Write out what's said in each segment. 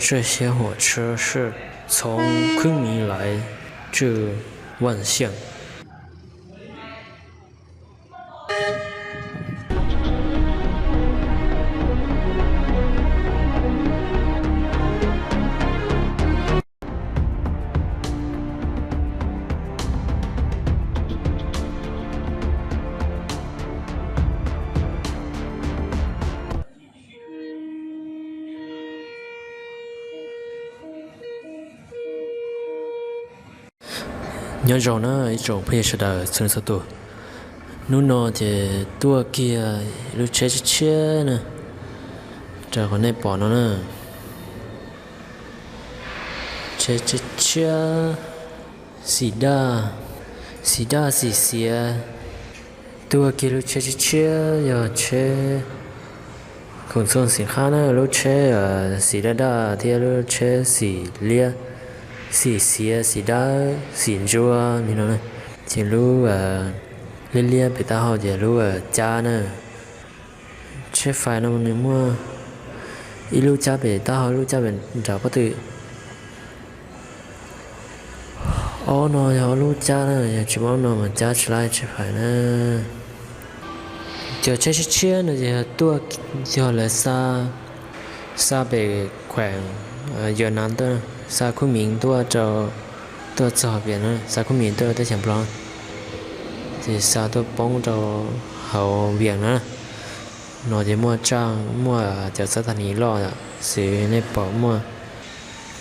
这些火车是从昆明来至万象。 Nyob zoo na ib tsoom phooj ywg sawv daws txhua leej txhua tus. Hnub no ces tuaj kiag lub tsheb tshiab tshiab na, raws qhov nej pom no na. Tsheb tshiab tshiab, xim daj, xim daj xim xiav. Tuaj kiag lub tsheb tshiab tshiab yog tsheb khoom txooj xim qhab na, lub tsheb xim daj daj thiab lub tsheb xim liab, xim xiav xim dawb xim ntsuab li no na. Ces lub liab liab pem taub hau ces lub cab na. Tsheb fais no nws muaj ib lub cab pem taub hau, ib lub cab pem nram pob tw. Ob no yog ob lub cab na, yog tsis muaj ob no mas cab tsis laib tsheb fais na. Cov tsheb tshiab tshiab no ces yog tuaj, yog lawv xa, xa pem khueem Yawm Nav tuaj, xa Khub Miv tuaj rau, tuaj txog Vias na, xa Khub Miv tuaj teb chaws Nplog, ces xa tuaj poob rau hauv Vias na. No ces muaj tsa, muaj cov xab thas nis loj xwb, nej pom muaj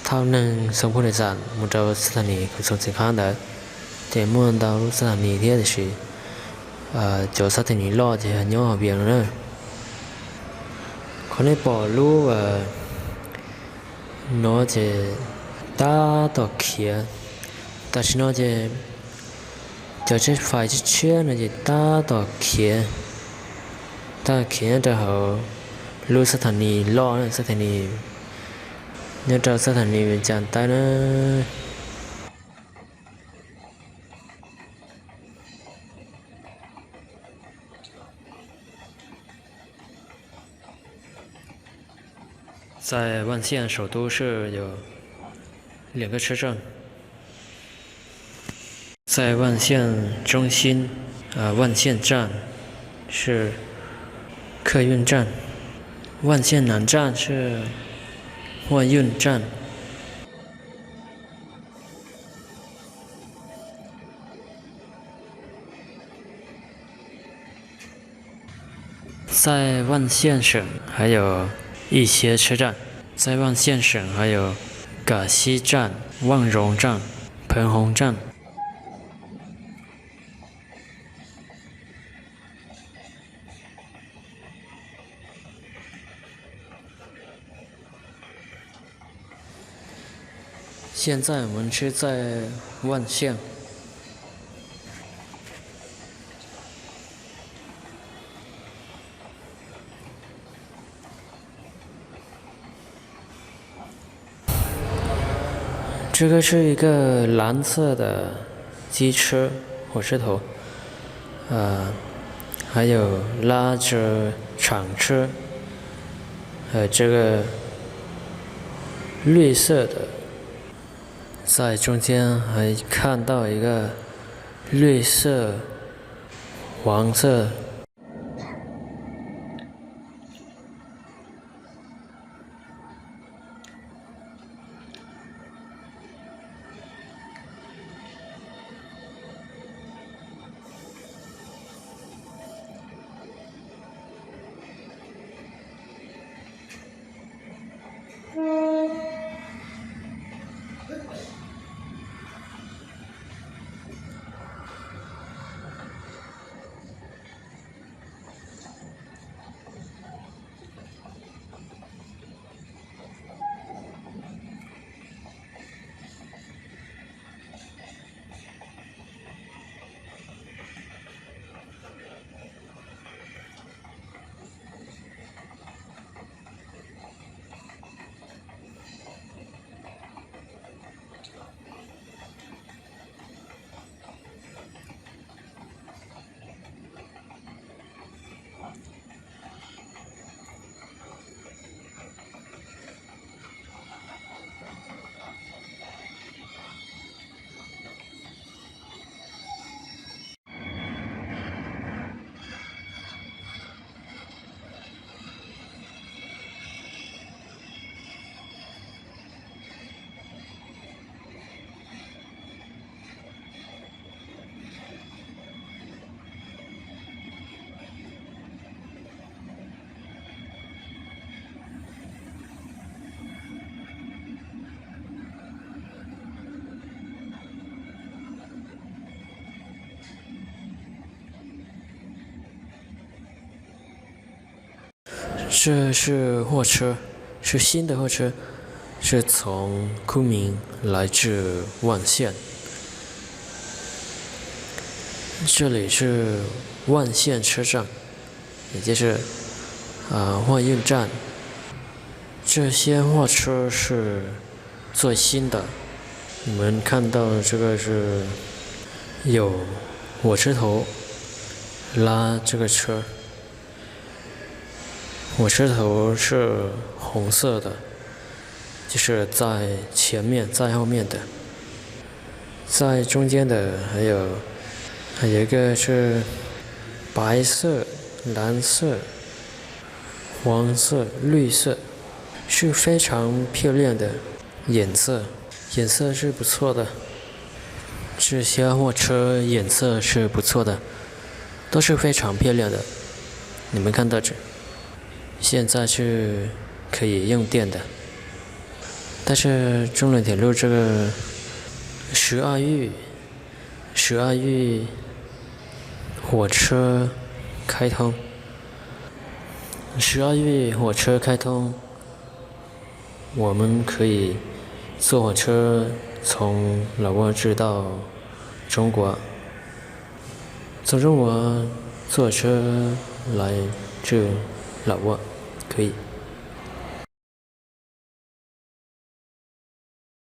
thauj neeg xoo phuj nis xam mus rau xab thas nis khoom txooj xim qhab ntawd, ces muaj ntau lub xab thas nis thiab tiam sis cov xab thas nis loj ces yog nyob hauv Vias no na. Qhov nej pom lub no ces tab tom khiav, tam sim no ces cov tsheb fais tshiab tshiab no ces tab tom khiav, tab tom khiav nyob rau hauv lub xab thas nis loj na, xab thas nis, nyob rau xab thas nis Vias Cas Tawb na. 在万县首都是有两个车站，在万县中心，呃，万县站是客运站，万县南站是货运站。 在万县省还有一些车站，在万县省还有葛溪站、万荣站、彭洪站。 现在我们是在万象。 这个是一个蓝色的机车，火车头，呃，还有拉着厂车，还有这个绿色的，在中间还看到一个绿色、黄色。这是货车，是新的货车，是从昆明来至万县。这里是万县车站，也就是啊、呃、万县站。这些货车是最新的，你们看到这个是有火车头拉这个车。火车头是红色的，就是在前面，在后面的，在中间的还有还有一个是白色、蓝色、黄色、绿色，是非常漂亮的颜色，颜色是不错的。这些货车颜色是不错的，都是非常漂亮的。你们看到这，现在是可以用电的。但是中原铁路这个十二域，十二域火车开通，十二域火车开通，我们可以坐火车从老挝至到中国，从中国坐车来至老挝，可以。